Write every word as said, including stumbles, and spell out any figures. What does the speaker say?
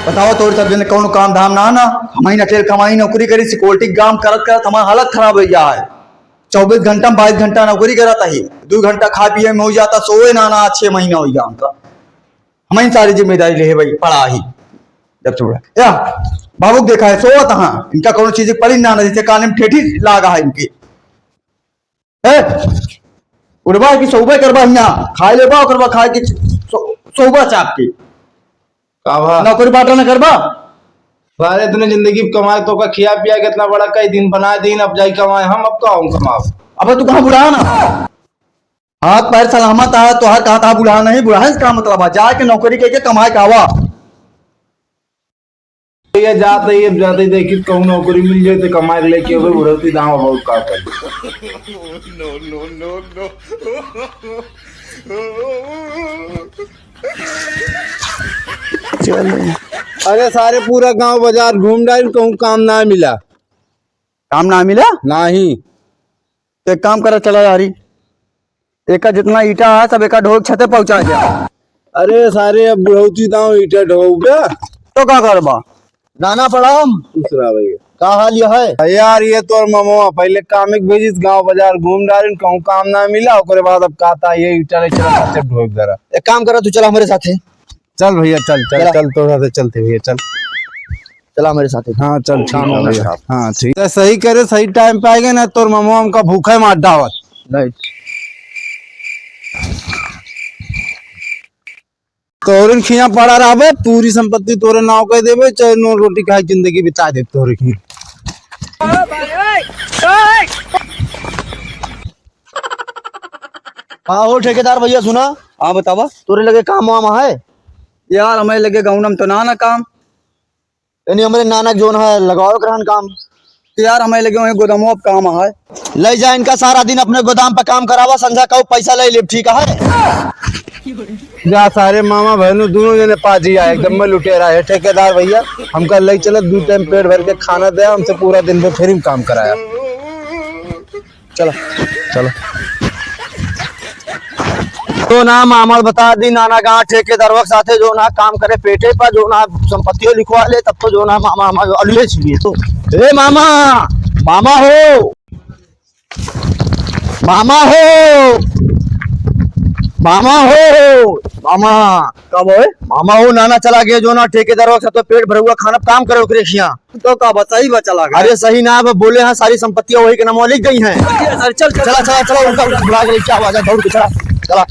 बताओ, तोर सब जने कौनो काम धाम ना, ना, हमही अकेले कमाई नौकरी करी, सिक्योरिटी काम करत करत हमार हालत खराब होइ गया है। चउबीस घंटा में बाईस घंटा नौकरी करत ही, दुइ घंटा खाए पिए में होइ जाता, सोए ना, ना, छह महीना होइ गया हमका। हमही सारी जिम्मेदारी लेहे भाई, पड़ा ही। जब छोड़ा या बाबू के देखा है, सोवत हाँ, इनका कौनो चीज पड़ी ना, ना, जैसे काने में ठेठी लागा है इनके। ए, उठबा कि सोबे करबा हियाँ, खाए लेबा, ओकर बाद खाए के सो-, सोबा चाप के। का भा? नौकरी पाटा न करबा? सारे इतने जिंदगी में कमाए तो का खिया पिया के इतना बड़ा कई दिन बनाए दिन, अब जाई कमाए हम, अब तो आऊं कमाओ। अबे तू कहाँ बुढ़ा ना? हाथ पैर सलामत है, तोहार कहा था बुढ़ा नहीं, बुढ़ा है इसका मतलब है, जाके नौकरी करके कमाए के आवा। ये जाते ही, अब जाते ही देखी कहूँ नौकरी मिल जाए तो कमाए के लेके अबे बुढ़ौती दाम बहुत का कर। अरे सारे पूरा गांव बाजार घूम डाल, कहूँ काम ना मिला। काम ना मिला? नाही। तो एक काम करा, चला यारी, एका जितना ईटा है सब एका ढोक छते पहुंचा दिया। अरे सारे अब बुढ़ौती दांव ईटा ढोक बे। तो का करबा? नाना प्रणाम। खुश रहा भैया। का हाल यह है? यार ये तोर ममवा पहले काम एक भेजिस गांव बाजार घूम डालिन, कहूँ काम ना मिला, ओकरे बाद अब कहता ये ईटा ले चला छते ढोक दरा। एक काम करा, तू चला हमरे साथे। चल भैया, चल, चल, चला। चल, तोरा से चलते भैया, चल। चला हमरे साथे। हाँ, चल, ठीक काम है होगा भैया। साहब। हाँ, ठीक। तो सही करे, सही टाइम पे आएगे ना, तोर ममवा हमका भूखे मार डावत। राइट। तोरे खिया पड़ा रहबे, पूरी संपत्ति तोरे नाव कर देबे, चाहे नून रोटी खाए जिंदगी बिता दे तोरे खिया। हाँ हो ठेकेदार भैया, सुना। हाँ, बतावा। तोरे लगे काम वाम है? यार, हमें लगे गौनम तो ना ना काम। यानी हमरे नानक जोन है, लगाओ करहन काम। तो यार, हमें लगे वहीं गोदामों पे काम है। ले जा इनका, सारा दिन अपने गोदाम पे काम करावा, संझा का पैसा ले ले, ठीक है? जा सारे मामा बहनों दोनों जने पाजी आए, एकदम में लुटेरा है ठेकेदार भैया। हमका ले चला, दो टाइम पेट भर के खाना दे, हमसे पूरा दिन भर फ्री में काम कराया। चला। चला। तो ना मामा बता दी, नाना गाँव ठेकेदारवा के साथे जो ना काम करे पेटे पर, जो ना संपत्तियों लिखवा ले, तब तो जो ना मामा हमारे अलुए छिए तो। ए मामा, मामा हो, मामा हो, मामा हो, मामा। का बोए? मामा हो, नाना चला गया जो ना ठेकेदारवा के साथे पेट भरुआ खाना काम करे ओकरे खिया। तो का बा, सही बा, चला गया। अरे सही ना बा, बोले हाँ सारी संपत्तियां वही के नाम लिख गई हैं। अरे सर, चल, चल। चला, चला, चला, उनका, उनका बुला के लेके आवा, जा, दौड़ के चला, चला।